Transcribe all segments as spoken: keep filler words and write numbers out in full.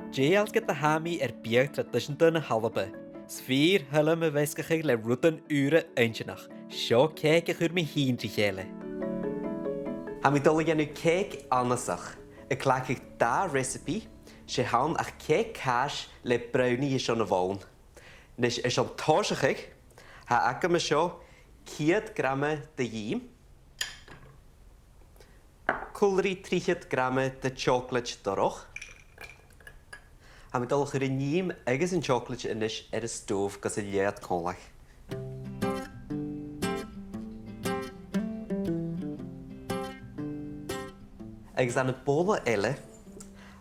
Dè eile ged a tha mi air biadh traidiseanta na h-Alba? 'S fìor thoil leam a mheasgachadh le rudan ùra inntinneach. Seo cèic a chuir mi fhìn ri chèile. Tha mi a' dol a dhèanamh cèic annasach, a' cleachdadh dà recipe, 's e th' ann ach cèic càis le brownie airson a' bhonn. A-nis, airson tòiseachadh, tha agam an seo ceud grama de dh'ìm, còmhla ri trithead grama de chocolate dorch. Tha mi a' dol a chur an t-ìm agus an chocolate a-nis air an stove gus an leathad còmhla. Agus ann am bobhla eile,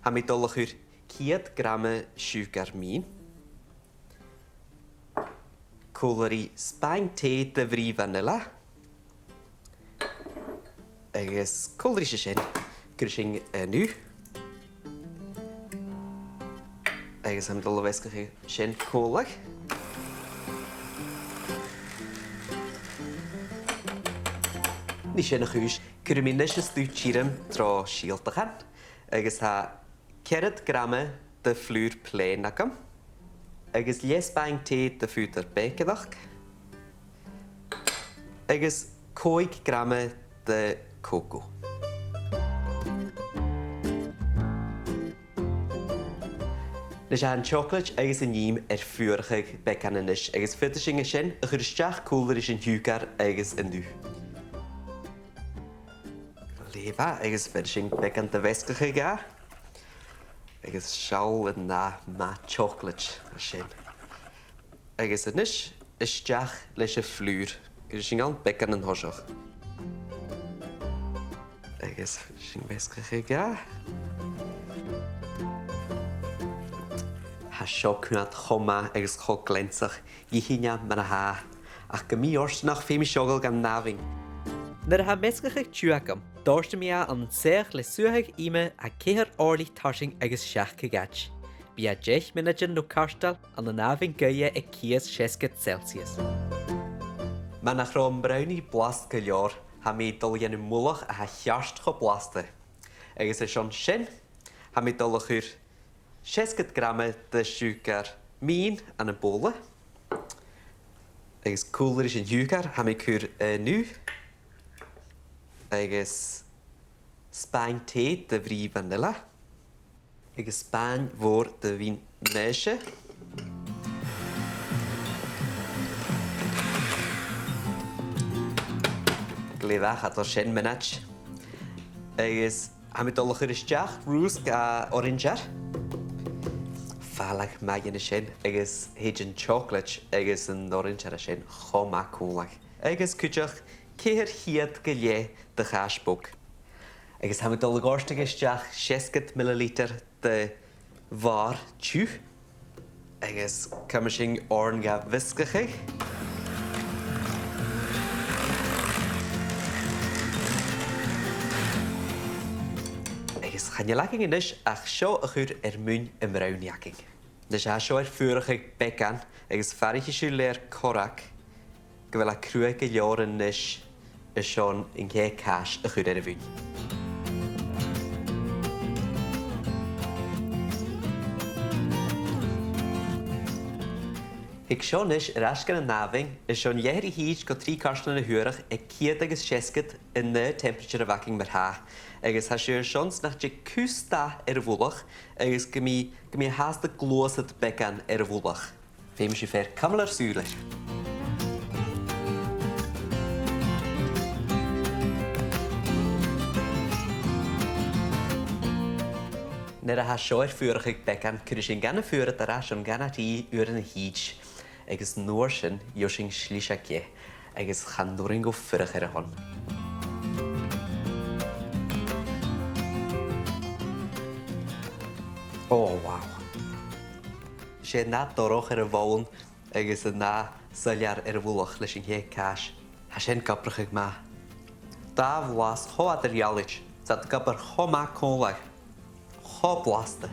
tha mi a' dol a chur ceud grama siùcar mìn, còmhla ri spàin tì de bhrìgh vanilla, agus còmhla ris sin, cuiridh sinn a-null. Agus tha mi a' dol a mheasgachadh sin còmhla. Nì sin a' chùis, cuiridh mi a-nis a-steach tioram tro shìoltachan, agus tha ceathrad grama de fhlùr plèan agam, agus leth spàin tì de phùdar bèicearachd, agus còig grama de choco. A-nis, tha an chocolate agus an t-ìm air fuarachadh beagan a-nis, agus faodaidh sinn sin a chur a-steach còmhla ris an t-siùcar agus an ugh. Glè mhath, agus bheir sinn beagan de mheasgachadh dha. Agus seall an dath math chocolate a tha sin. Agus a-nis, a-steach leis a' phlùr. Agus sinn ann beagan an toiseach. Agus sinn a' measgachadh dha. Tha seo coimhead cho math agus cho gleansach. Dh'ith sinn e mar a tha, ach gu mì-fhortanach feumaidh sinn a dhol dhan àmhainn. Nuair a tha am measgachadh tiugh agam, dòirtidh mi e ann an soitheach le suathadh ìm à ceithir òirlich tarsainn agus seachd aig ait. Bidh e deich mionaidean no cairteal ann an àmhainn gaoithe aig cìos seasgad Celsius. Mar nach robh am brownie blasta gu leòr, tha mi a' dol a dhèanamh mullach a tha cheart cho blasta. Agus airson sin, tha mi a' dol a chur seasgad grama de shiùcar mìn ann am bobhla. Agus còmhla ris an t-siùcar, tha mi a' cur an ugh. Agus spàin tì de bhrìgh vanilla. Agus spàin mhòr de mhìn mèise. Glè mhath, cha toir sin mionaid. Agus tha mi a' dol a chur a-steach rùsg à orainsear. Fàileadh math dhen a sin, agus thèid an chocolate agus an orainsear a sin cho math còmhla. Agus cuideachd ceithir cheud gu leth de chàis bog. Agus tha mi a' dol a dhòirteadh a-steach seasgad millilitear de bhàrr tiugh. Agus cumaidh sinn oirnn ga mheasgachadh. Agus chan eil againn a-nis ach seo a chur air muin a' bhrownie againn. A-nis, tha seo air fuarachadh beagan, agus faireachdaidh sibh le ur corrag gu bheil e cruaidh gu leòr a-nis airson an cèic càis a chur air a mhuin. Thig seo a-nis air ais dhan an àmhainn, airson leth-uair a thìde gu trì cairteal na h-uarach aig ceud agus seasgad an aon temperature a bh' againn mar-thà, agus tha sibh airson 's nach tig cus dath air a' mhullach, agus gum bi, gum bi e fhathast a' gluasad beagan air a' mhullach. Feumaidh sibh fhèin cumail ur sùil air. Nuair a tha seo air fuarachadh beagan, cuiridh sinn dhan a' fuaradair e airson dhà no trì uairean a thìde, agus an uair sin, gheibh sinn sliseag dheth, agus chan urrainn dhomh fuireach air a shon. Oh, wow. 'S e an dath dorch air a' bhonn agus an dath soilleir air a' mhullach leis an cèic càis. Tha sin ag obrachadh math. Dà bhlas cho eadar-dhealaichte, 's iad ag obair cho math còmhla. Cho blasta.